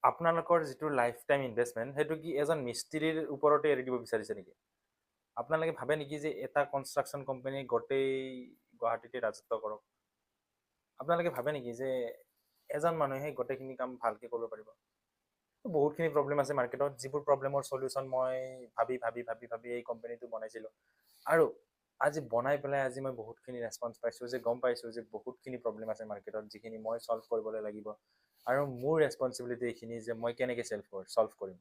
আপোনালোকৰ যিটো life time investment, সেইটো কি এজন মিস্ত্ৰীৰ ওপৰতে এৰি দিব বিচাৰিছে নেকি? আপোনালোকে ভাবে নেকি যে এটা কনষ্ট্ৰাকশ্যন কোম্পানী গোটেই গুৱাহাটীতে ৰাজত্ব কৰক? আপোনালোকে ভাবে নেকি যে এজন মানুহে গোটেইখিনি কাম ভালকৈ কৰিব পাৰিব? বহুতখিনি প্ৰব্লেম আছে মাৰ্কেটত, যিবোৰ প্ৰব্লেমৰ চলিউশ্যন মই ভাবি ভাবি ভাবি ভাবি এই কোম্পানীটো বনাইছিলোঁ। আৰু আজি বনাই পেলাই আজি মই বহুতখিনি ৰেচপন্স পাইছোঁ, যে গম পাইছোঁ যে বহুতখিনি প্ৰব্লেম আছে মাৰ্কেটত, যিখিনি মই ছল্ভ কৰিবলৈ লাগিব আৰু মোৰ ৰেচপনচিবিলিটি এইখিনি যে মই কেনেকৈ ছল্ভ কৰিম।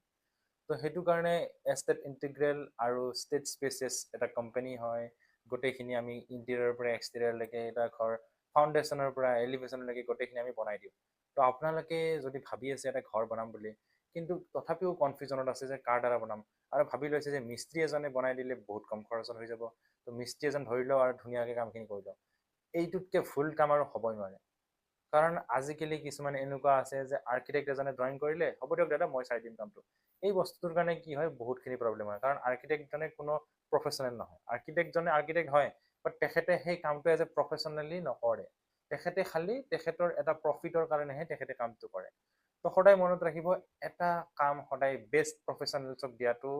তো সেইটো কাৰণে এষ্টেট ইণ্টিগ্ৰেল আৰু ষ্টেট স্পেচেছ এটা কোম্পানী হয়। গোটেইখিনি আমি ইণ্টেৰিয়ৰৰ পৰা এক্সটেৰিয়ৰলৈকে, এটা ঘৰ ফাউণ্ডেশ্যনৰ পৰা এলিভেশ্যনলৈকে গোটেইখিনি আমি বনাই দিওঁ। তো আপোনালোকে যদি ভাবি আছে এটা ঘৰ বনাম বুলি, কিন্তু তথাপিও কনফিউজনত আছে যে কাৰ দ্বাৰা বনাম, আৰু ভাবি লৈছে যে মিস্ত্ৰী এজনে বনাই দিলে বহুত কম খৰচত হৈ যাব, তো মিস্ত্ৰী এজন ধৰি লওঁ আৰু ধুনীয়াকৈ কামখিনি কৰি লওঁ, এইটোতকৈ ভুল কাম আৰু হ'বই নোৱাৰে। কাৰণ আজিকালি কিছুমান এনেকুৱা আছে যে আৰ্কিটেক্ট এজনে ড্ৰয়িং কৰিলে, হ'ব দিয়ক দাদা, মই চাই দিম কামটো। এই বস্তুটোৰ কাৰণে কি হয়, বহুতখিনি প্ৰব্লেম হয়। কাৰণ আৰ্কিটেক্টজনে কোনো প্ৰফেচনেল নহয়। আৰ্কিটেক্টজনে আৰ্কিটেক্ট হয়, বাট তেখেতে সেই কামটো এজ এ প্ৰফেচনেলি নকৰে। তেখেতে খালি তেখেতৰ এটা প্ৰফিটৰ কাৰণেহে তেখেতে কামটো কৰে। তো সদায় মনত ৰাখিব, এটা কাম সদায় বেষ্ট প্ৰফেচনেলছক দিয়াটো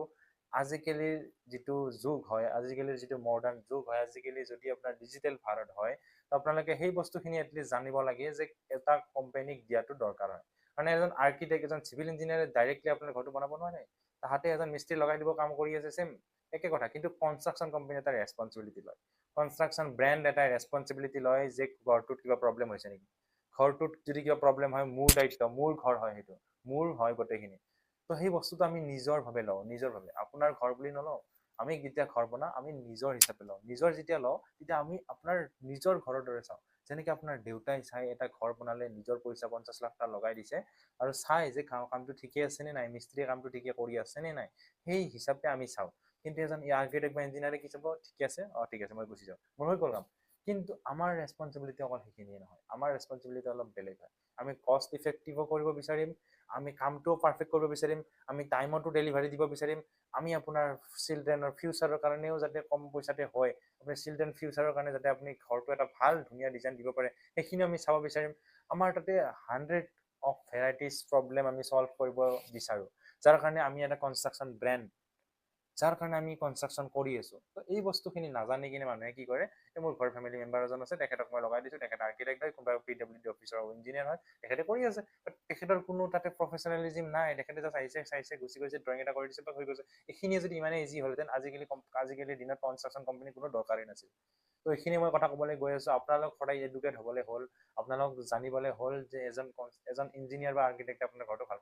আজিকালিৰ যিটো যুগ হয়, আজিকালিৰ যিটো মডাৰ্ণ যুগ হয়, আজিকালি যদি আপোনাৰ ডিজিটেল ভাৰত হয়, তো আপোনালোকে সেই বস্তুখিনি এটলিষ্ট জানিব লাগে যে এটা কোম্পানীক দিয়াটো দৰকাৰ হয়। কাৰণ এজন আৰ্কিটেক্ট, এজন চিভিল ইঞ্জিনিয়াৰে ডাইৰেক্টলি আপোনাৰ ঘৰটো বনাব নোৱাৰে। তাহাঁতে এজন মিস্ত্ৰী লগাই দিব, কাম কৰি আছে, ছেম একে কথা। কিন্তু কনষ্ট্ৰাকশ্যন কোম্পানী এটা ৰেচপনচিবিলিটি লয়, কনষ্ট্ৰাকশ্যন ব্ৰেণ্ড এটাই ৰেচপনচিবিলিটি লয় যে ঘৰটোত কিবা প্ৰব্লেম হৈছে নেকি। ঘৰটোত যদি কিবা প্ৰব্লেম হয়, মোৰ দায়িত্ব, মোৰ ঘৰ হয়, সেইটো মোৰ হয় গোটেইখিনি। তো সেই বস্তুটো আমি নিজৰ ভাৱে লওঁ, নিজৰ ভাৱে, আপোনাৰ ঘৰ বুলি নলওঁ। আমি যেতিয়া ঘৰ বনাওঁ, আমি নিজৰ হিচাপে লওঁ। নিজৰ যেতিয়া লওঁ, তেতিয়া আমি আপোনাৰ নিজৰ ঘৰৰ দৰে চাওঁ। যেনেকৈ আপোনাৰ দেউতাই চাই এটা ঘৰ বনালে, নিজৰ পইচা 50 লাখ টকা লগাই দিছে আৰু চাই যে কামটো ঠিকে আছে নে নাই, মিস্ত্ৰীয়ে কামটো ঠিকে কৰি আছে নে নাই, সেই হিচাপে আমি চাওঁ। কিন্তু এজন আৰ্কিটেক্ট বা ইঞ্জিনিয়াৰে কি চাব? ঠিকে আছে, অঁ ঠিক আছে, মই গুচি যাওঁ, মোৰ হৈ গ'ল কাম। কিন্তু আমাৰ ৰেচপনচিবিলিটি অকল সেইখিনিয়ে নহয়, আমাৰ ৰেচপনচিবিলিটি অলপ বেলেগ হয়। আমি কষ্ট ইফেক্টিভো কৰিব বিচাৰিম, আমি কামটোও পাৰফেক্ট কৰিব বিচাৰিম, আমি টাইমতো ডেলিভাৰী দিব বিচাৰিম, আমি আপোনাৰ চিলড্ৰেনৰ ফিউচাৰৰ কাৰণেও যাতে কম পইচাতে হয়, আপোনাৰ চিলড্ৰেন ফিউচাৰৰ কাৰণে যাতে আপুনি ঘৰটো এটা ভাল ধুনীয়া ডিজাইন দিব পাৰে, সেইখিনিও আমি চাব বিচাৰিম। আমাৰ তাতে 100 অফ ভেৰাইটিজ প্ৰব্লেম আমি ছল্ভ কৰিব বিচাৰোঁ, যাৰ কাৰণে আমি এটা কনষ্ট্ৰাকশ্যন ব্ৰেণ্ড, যাৰ কাৰণে আমি কনষ্ট্ৰাকশ্যন কৰি আছোঁ। তো এই বস্তুখিনি নাজানি কিনে মানুহে কি কৰে? এই মোৰ ঘৰৰ ফেমিলি মেম্বাৰ এজন আছে, তেখেতক মই লগাই দিছোঁ, তেখেত আৰ্কিটেক্ট হয়, কোনোবা পিডাব্লিউডি অফিচৰ ইঞ্জিনিয়াৰ হয়, তেখেতে কৰি আছে। বাট তেখেতৰ কোনো তাতে প্ৰফেচনেলিজিম নাই। তেখেতে জাষ্ট আহিছে, চাইছে, গুচি গৈছে, ড্ৰয়িং এটা কৰি দিছে বা হৈ গৈছে। এইখিনিয়ে যদি ইমানেই ইজি হ'লহেঁতেন, আজিকালিৰ দিনত কনষ্ট্ৰাকশ্যন কোম্পানী কোনো দৰকাৰেই নাছিল। তো এইখিনি মই কথা ক'বলৈ গৈ আছোঁ, আপোনালোক সদায় এডুকেট হ'বলৈ হ'ল, আপোনালোক জানিবলৈ হ'ল যে এজন ইঞ্জিনিয়াৰ বা আৰ্কিটেক্টে আপোনাৰ ঘৰটো ভাল